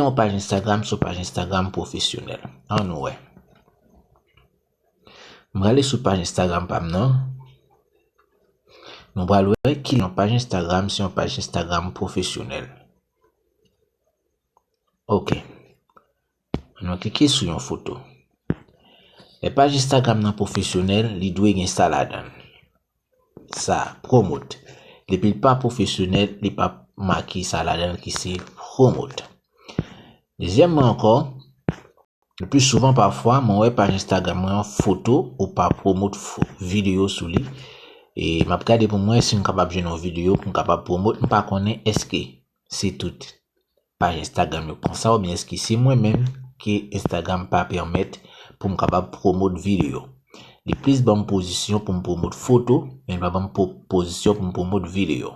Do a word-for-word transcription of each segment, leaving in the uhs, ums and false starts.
yon paj Instagram se yon paj Instagram pwofesyonèl? Ann nou wè. M prale sou paj Instagram pa m nan. Nou pral wè ki yon paj Instagram se yon paj Instagram pwofesyonèl. Ok. Nou klike sou yon foto. Lè paj Instagram nan pwofesyonèl, li dwe gen sa ladan l. Sa, pwomot. Depi l pa pwofesyonèl, li p ap make sa ladan l ki se pwomot. Dezyèmman ankò, le pli souvan pafwa, mwen wè paj Instagram mwen an foto ou pa pwomot fo-, videyo sou li. E m ap gade pou mwen si m kapab jwenn yon videyo pou m kapab pwomot. M pa konnen èske se tout paj Instagram yo konsa oubyen èske se mwen menm ke Instagram pa pèmèt pou m kapab pwomot videyo. Li plis ban m pozisyon pou m pwomot foto, men li pa ban m po-, pozisyon pou m pwomot videyo.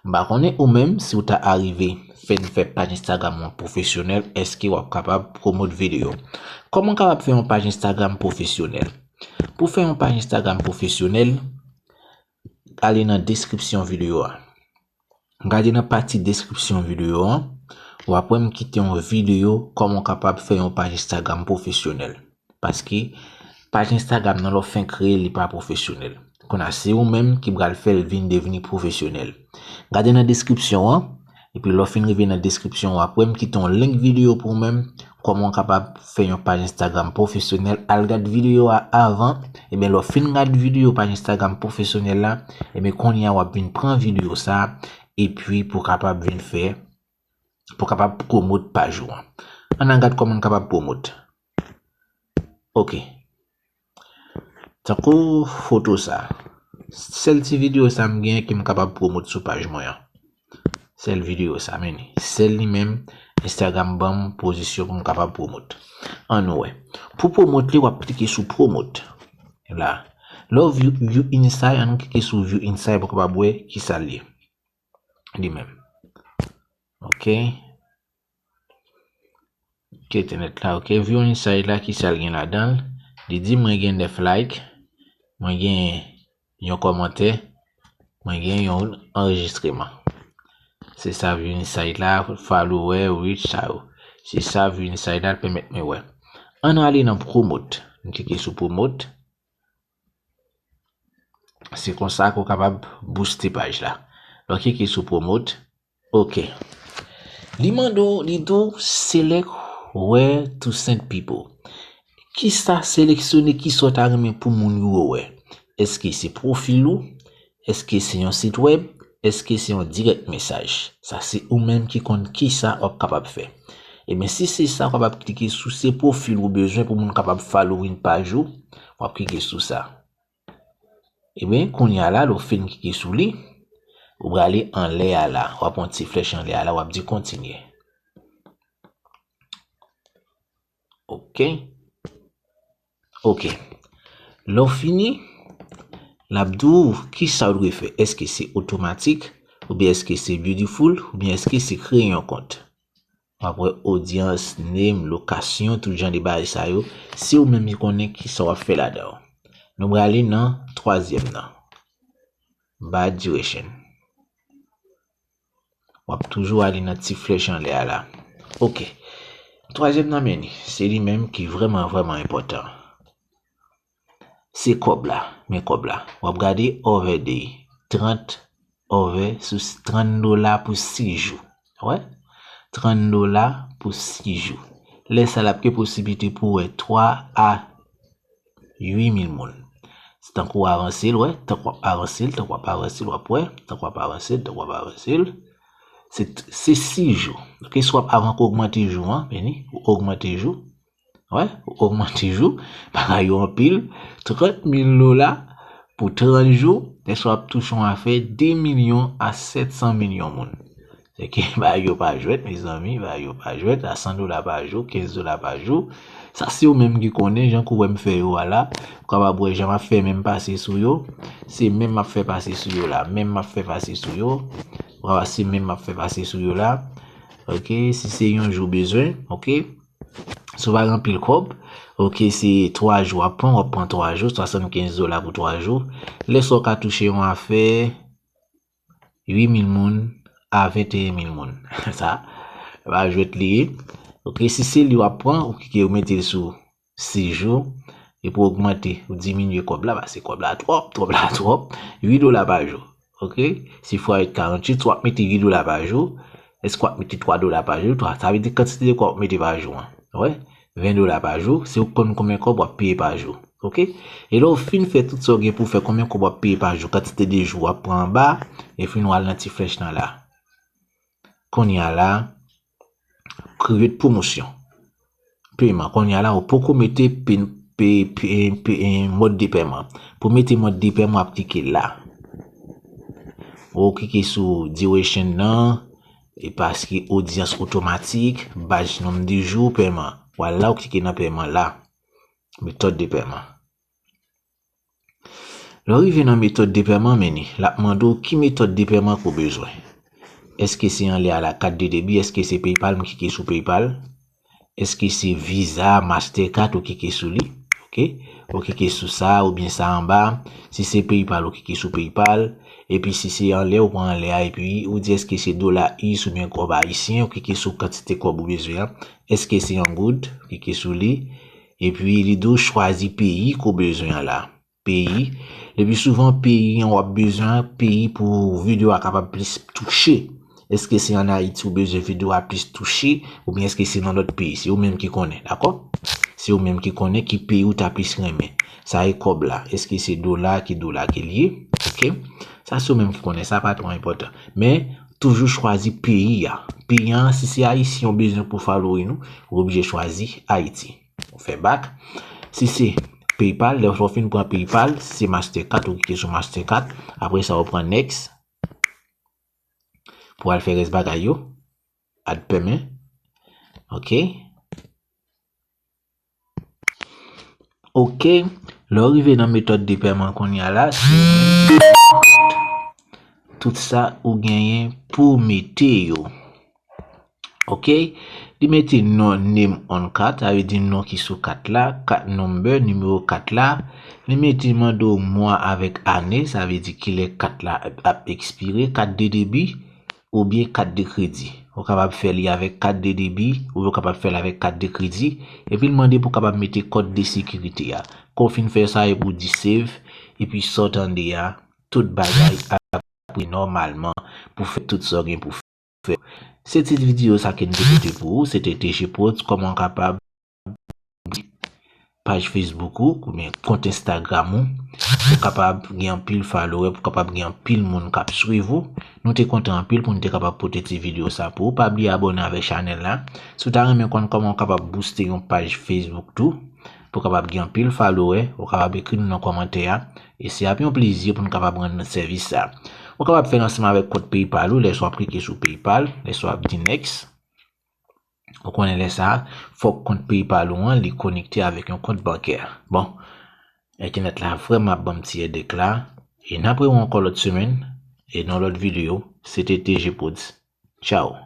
M pa konnen ou menm si w ta arive fè n fè paj Instagram ou an pwofesyonèl, èske w ap kapab pwomot videyo? Kòman w kapab fè yon paj Instagram pwofesyonèl? Pou fè yon paj Instagram pwofesyonèl, ale nan deskripsyon videyo a. Gade nan pati deskripsyon videyo an, w ap wè m kite yon videyo kòman w kapab fè yon paj Instagram pwofesyonèl. Paske paj Instagram nan lè w fin kreye l, li pa pwofesyonèl. Kounye a se ou menm ki pral fè l vin devni pwofesyonèl. Gade nan deskripsyon an, epi lè w fin rive nan deskripsyon an, w ap wè m kite yon link videyo pou ou menm, kòman w kapab fè yon paj Instagram pwofesyonèl. Al gad videyo a avan, ebyen lè w fin gad videyo paj Instagram pwofesyonèl la, ebyen kounye a w ap vin pran videyo sa, epi pou w kapab vin fè, pou w kapab pwomot paj ou an. Ann al gad kòman n kapab pwomot. Ok. Tankou foto sa. Sèl ti videyo sa m gen ke m kapab pwomot sou paj mwen an. Sèl videyo sa, men li. Sèl li menm, Instagram ban m pozisyon pou m kapab pwomot. Ann nou wè. Pou pwomot li, w ap klike sou pwomot. La. Lè w view, view inside, ann nou klike sou view inside pou w kapab wè ki sa l ye. Li menm. Ok. Ok, entènèt la, ok. View inside la, ki sa l gen ladan l? Li di mwen gen nèf like, mwen gen yon kòmantè, mwen gen yon anrejistreman. Se sa view inside la, follower, reach sa yo. Se sa view inside la pèmèt mwen wè. Ann ale nan pwomot. M klike sou pwomot. Se konsa ke w kapab booste paj la. Lè w klike sou pwomot, ok. Li mande w, li di w select where to send people. Kisa, seleksyone kisa w ta renmen pou moun yo wè. Èske se pwofil ou? Èske se yon sit wèb? Èske se yon dirèk mesaj? Sa se ou menm ki konn kisa w ap kapab fè. Ebyen, si se sa, w kapab klike sou se pwofil ou bezwen pou moun kapab following paj ou, w ap klike sou sa. Ebyen, kounye a la, lè w fin klike sou li, ou prale anlè a la. W ap pran ti flèch anlè a la, w ap di kontinye. Ok. Ok. Lè w fini, l ap di w kisa w dwe fè. Èske se otomatik, oubyen èske se beautiful, oubyen èske se kreye yon kont? W ap wè audience, name, lokasyon, tout jan de bagay sa yo. Se ou menm ki konnen kisa w ap fè ladan yo. Nou prale nan twazyèm nan. Bad duration. W ap toujou ale nan ti flèch anlè a la. Ok. Twazyèm nan men li. Se li menm ki vrèman, vrèman enpòtan. Se kòb la. Men kòb la. W ap gade over day. Trant over sou s-, trant dola pou sis jou. Wè? Trant dola pou sis jou. Lè sa l ap gen posiblite pou wè twa a uit mil moun. Se tankou w avanse l, wè, tankou w ap avanse l, tankou w ap avanse l, w ap wè, tankou w ap avanse l, tankou w ap avanse l. Se, se sis jou. Ok, si w ap avan ke w ogmante jou an, men li, ou ogmante jou. Wè, ou ogmante jou, bagay yo anpil. Trant mil dola pou trant jou, lè sa w ap touche yon afè de milyon a sèt san milyon moun. Se ke bagay yo pa jwèt, mezanmi, bagay yo pa jwèt, a san dola pa jou, kenz dola pa jou. Sa se ou menm ki konnen, jan kou wè m fè yo a la, ou kapab wè jan m ap fè men m pase sou yo, se men m ap fè pase sou yo la, men m ap fè pase sou yo, ou kapab se men m ap fè pase sou yo la, ok, si se yon jou bezwen, ok, si w pa gen anpil kòb, ok, se twa jou w ap pran, w ap pran twa jou, swasannkenz dola pou twa jou, lè sa w ka touche yon afè, uit mil moun a venteyen mil moun. Sa, Pa jwèt li ye. Ok, si se li w ap pran, ou klike, ou mete l sou sis jou, epi w ogmante, ou diminye kòb la, paske kòb la twòp, kòb la twòp, uit dola pa jou. Ok? Si fwa uit karanntuit, w ap mete uit dola pa jou, èske w ap mete twa dola pa jou? Twa, sa vle di kantite de kòb w ap mete pa jou an. Wè? Ven dola pa jou, se ou k konn konbyen kòb w ap peye pa jou. Ok? E lè w fin fè tout sa w gen pou w fè, konbyen kòb w ap peye pa jou, kantite de jou w ap pran anba, epi nou al nan ti flèch lan la. Kounye a la, create promotion. Peman. Kounye a la, ou poko mete pe, pe, pe, pe, mòd de pèman. Pou mete mòd de pèman, w ap klike la. Ou klike sou duration nan, e paske odyans otomatik, batch nonb de jou, peman. W al la, ou klike nan peman la. Metòd de peman. Lè w rive nan metòd de peman, men ni, l ap mande w ki metòd de peman ke w bezwen. Èske se anlè a la kat de debi? Èske se PayPal? M klike sou PayPal. Èske se Visa, Mastercard ou klike sou li? Ok. Ou klike sou sa oubyen sa anba. Si se PayPal, ou klike sou PayPal. Epi si se anlè, ou pran anlè a. Epi ou di èske se dola is oubyen kòb ayisyen, ou klike sou kantite kòb ou bezwen an. Èske se an goud? Ou klike sou li. Epi li di w chwazi peyi ke w bezwen an la. Peyi. Le pli souvan, peyi an w ap bezwen, peyi pou videyo a kapab plis touche. Èske se ann Ayiti ou bezwen videyo a plis touche, oubyen èske se nan lòt peyi? Se ou menm ki konnen, dakò? Se ou menm ki konnen ki peyi ou ta plis renmen. Sa e kòb la. Èske se dola, ki dola ke l ye? Ok? Sa se ou menm ki konnen, sa pa twò enpòtan. Men, toujou chwazi peyi a. Peyi an, si se Ayisyen ou bezwen pou following ou, ou oblije chwazi Ayiti. Ou fè back. Si se PayPal, lè w fin pran PayPal, si se Mastercard, ou klike sou Mastercard. Apre sa, ou pran next. Pou al fè rès bagay yo. Add payment. Ok. Ok. Lè w rive nan metòd de pèman kounye a la, se tout sa ou genyen pou mete yo. Ok. Li mete non, name on card, sa vle di non ki sou kat la, card number, nimewo kat la. Li mete mande w mwa avèk ane, sa vle di kilè kat la ap ekspire, kat de debi oubyen kat de kredi. Ou kapab fè li avèk kat de debi, oubyen ou kapab fè l avèk kat de kredi. Epi l mande pou w kapab mete kòd de sekirite a. Kan w fin fè sa, epi w di save, epi sa w tande a, tout bagay ap ap nòmalman pou fè tout sa w gen pou fè. Se ti videyo sa ke n te pote pou ou, se te T G Prodz, kòman w kapab paj Facebook ou, oubyen kont Instagram ou, pou kapab gen anpil follower, pou kapab gen anpil moun k ap swiv ou. Nou te kontan anpil pou n te kapab pote ti videyo sa pou ou. Pa bliye abòne avèk chanèl la. Si w ta renmen konn kòman w kapab booste yon paj Facebook tou, pou w kapab gen anpil follower, ou kapab ekri nou nan kòmantè a. E se ap yon plezi pou n kapab rann nou sèvis sa. Ou kapab fè l ansanm avèk kont PayPal ou, lè sa w ap klike sou PayPal, lè sa w ap di next. Ou konnen lè sa a, fòk kont PayPal ou an, li konekte avèk yon kont bankè. Bon, entènèt la vrèman ap ban m ti èdèk la. E n ap rewè ankò lòt semèn, e nan lòt videyo, se te T G Prodz. Tchao.